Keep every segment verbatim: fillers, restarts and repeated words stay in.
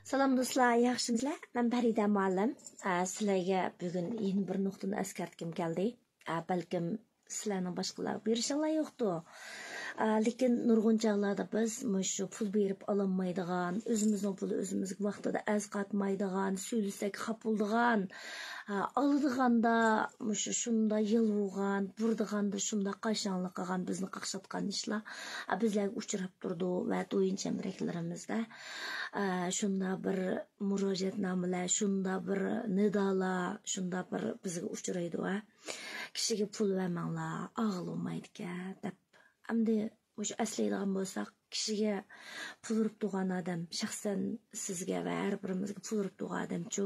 سالام دوستلار، ياخشىمۇسىلەر؟ مەن پەرىدە مۇئەللىم. ئە، سىلەرگە بۈگۈن يەنە بىر نۇقتىنى ئەسكەرتكۈم كەلدى. ئە، بەلكىم سىلەرنىڭ باشقىلارغا بېرىشىڭلار يوقتۇ. ئە، لېكىن نۇرغۇن چاغلاردا بىز مۇشۇ پۇل بېرىپ ئالالمايدىغان، ئۆزىمىزنىڭ پۇلى ئۆزىمىزگە ۋاقتىدا ئەسقاتمايدىغان، سۆيلىسەك خاپا بولىدىغان، ئە، ئالىدىغاندا مۇشۇ شۇنداق يالۋۇرغان، بۇرىدىغاندا شۇنداق قاشاڭلىق قىلغان، بىزنى قاقشاتقان ئىشلار، ئە، بىزلەرگە ئۇچراپ تۇرىدۇ ۋە دويىن چەمبىرەكلىرىمىزدە، ئە، شۇنداق بىر مۇراجىئەتنامىلەر، شۇنداق بىر نىدالار، شۇنداق بىر بىزگە ئۇچرايدۇ، ھە. كىشىگە پۇل بەرمەڭلار، ئاغىلى بولمايدىكەن، دەپ. ئەمدى مۇشۇ ئەسلەيدىغان بولساق، كىشىگە پۇل ئۇرۇپ تۇرغان ئادەم، شەخسەن سىزگە ۋە ھەر بىرىمىزگە پۇل ئۇرۇپ تۇرغان ئادەمچۇ،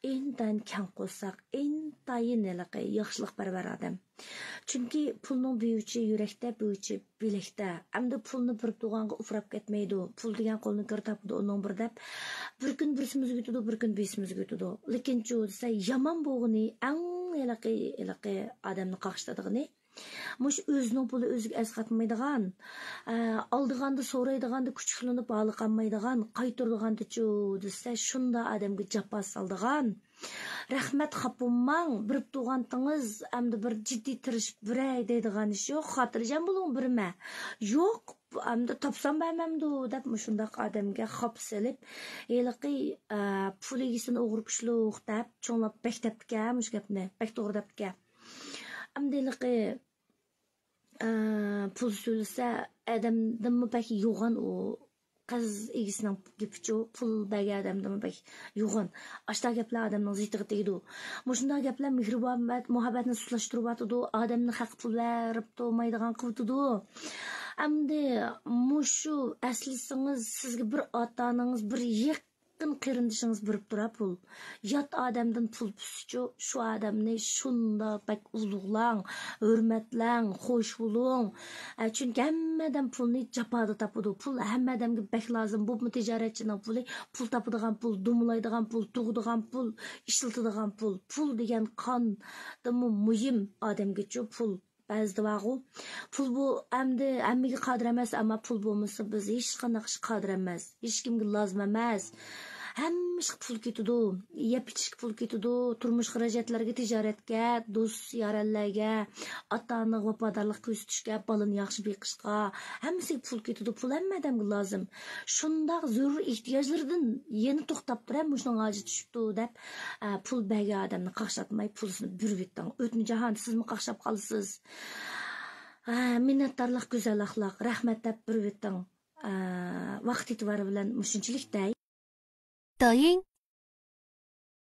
ئىنتايىن كەڭ قورساق، ئىنتايىن ھېلىقى ياخشىلىقپەرۋەر ئادەم. چۈنكى پۇلنىڭ بىر ئۇچى يۈرەكتە، بىر ئۇچى بىلەكتە. ئەمدى پۇلنى بېرىپ تۇرغانغا ئۇپراپ كەتمەيدۇ. پۇل دېگەن قولنىڭ كىرى تاپىدۇ، ئۇنىڭ بىر دەپ. بىر كۈن بىرسىمىزگە ئۆتىدۇ، بىر كۈن بىرسىمىزگە ئۆتىدۇ. لېكىنچۇ دېسە، يامان بولغىنى، ئەڭ ھېلىقى، ھېلىقى ئادەمنى قاقشىتىدىغىنى، مۇشۇ ئۆزىنىڭ پۇلى ئۆزىگە ئەسقاتمايدىغان، ئە، ئالىدىغاندا، سورايدىغاندا كۈچۈكلىنىپ ھالقالمايدىغان، قايتۇرىدىغاندىچۇ دېسە، شۇنداق ئادەمگە جاپا سالىدىغان. رەھمەت، خاپا بولماڭ، بېرىپ تۇرغانتىڭىز، ئەمدى بىر جىددىي تىرىشىپ بېرەي دەيدىغان ئىش يوق، خاتىرجەم بولۇڭ، بېرىمەن. يوق، ئەمدى تاپسام بەرمەمدۇ دەپ مۇشۇنداق ئادەمگە خاپا سېلىپ، ھېلىقى، ئە، پۇل ئىگىسىنى ئوغرى كۈچلۈك دەپ چوڭلار بەك دەپتىكەن مۇشۇ گەپنى، بەك توغرا دەپتىكەن. ئەمدى ھېلىقى، ئە، پۇل سۆلىسە ئادەمدىنمۇ بەك يوغان ئۇ. قەرز ئىگىسىنىڭ گېپىچۇ، پۇل بەرگەن ئادەمدىنمۇ بەك يوغان. ئاشتا گەپلەر ئادەمنىڭ زېتىغا تېگىدۇ. مۇشۇنداق گەپلەر مېھرىبان مۇھەببەتنى سۇسلاشتۇرۇۋاتىدۇ، ئادەمنى خەققە پۇل بېرىپ تۇرمايدىغان قىلىۋېتىدۇ. ئەمدى مۇشۇ ئەسلىسىڭىز، سىزگە بىر ئاتا-ئانىڭىز، بىر يېقىن قېرىندىشىڭىز بېرىپ تۇرا پۇل. يات ئادەمدىن پۇل پۈتسىچۇ، شۇ ئادەمنى شۇنداق بەك ئۇلۇغلاڭ، ھۆرمەتلەڭ، خوش بولۇڭ. ئە، چۈنكى ھەممە ئادەم پۇلنى جاپادا تاپىدۇ. پۇل ھەممە ئادەمگە بەك لازىم. بولۇپمۇ تىجارەتچىنىڭ پۇلى، پۇل تاپىدىغان پۇل، دومىلايدىغان پۇل، تۇغىدىغان پۇل، ئىشلىتىدىغان پۇل. پۇل دېگەن قاندىنمۇ مۇھىم ئادەمگىچۇ پۇل. بەزىدە بارغۇ، پۇل بۇ ئەمدى ھەممىگە قادىر ئەمەس، ئەمما پۇل بولمىسا بىز ھېچقانداق ئىشقا قادىر ئەمەس، ھېچكىمگە لازىم ئەمەس. ھەممە ئىشقا پۇل كېتىدۇ، يەپ ئىچىشكە پۇل كېتىدۇ، تۇرمۇش خىراجەتلىرىگە، تىجارەتكە، دوست يارەنلەرگە، ئاتا-ئانىغا ۋاپادارلىق كۆرسىتىشكە، بالىنى ياخشى بېقىشقا، ھەممىسىگە پۇل كېتىدۇ. پۇل ھەممە ئادەمگە لازىم. شۇنداق زۆرۈر ئېھتىياجلىرىدىن يەنە توختاپ تۇرۇپ، مۇشۇنىڭ ھاجىتى چۈشۈپتۇ دەپ، ئە، پۇل بەرگەن ئادەمنى قاقشاتماي، پۇلىسىنى بېرىۋېتىڭ. ئۆتنە جاھان، سىزمۇ قاقشاپ قالىسىز. ئە، مىننەتدارلىق گۈزەل ئەخلاق، رەھمەت دەپ بېرىۋېتىڭ. ئە، ۋاقىت ئېتىبارى بىلەن مۇشۇنچىلىك دەي.抖音